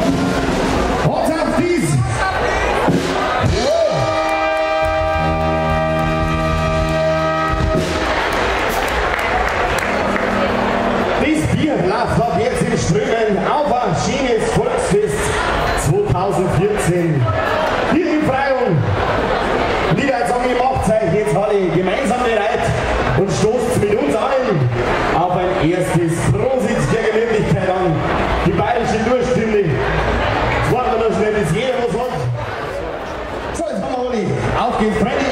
What's up, dies? Das Bier läuft ab jetzt in Strömen auf ein schönes Volksfest 2014. Hier in Freyung. Lieder sagen, ihr macht euch jetzt alle gemeinsam bereit und stoßt mit uns allen auf ein erstes Prosit der Gemütlichkeit an. Die bayerische Durststunde. Jetzt warten wir noch schnell, bis jeder was hat. So, jetzt haben wir alle. Auf geht's, Freunde.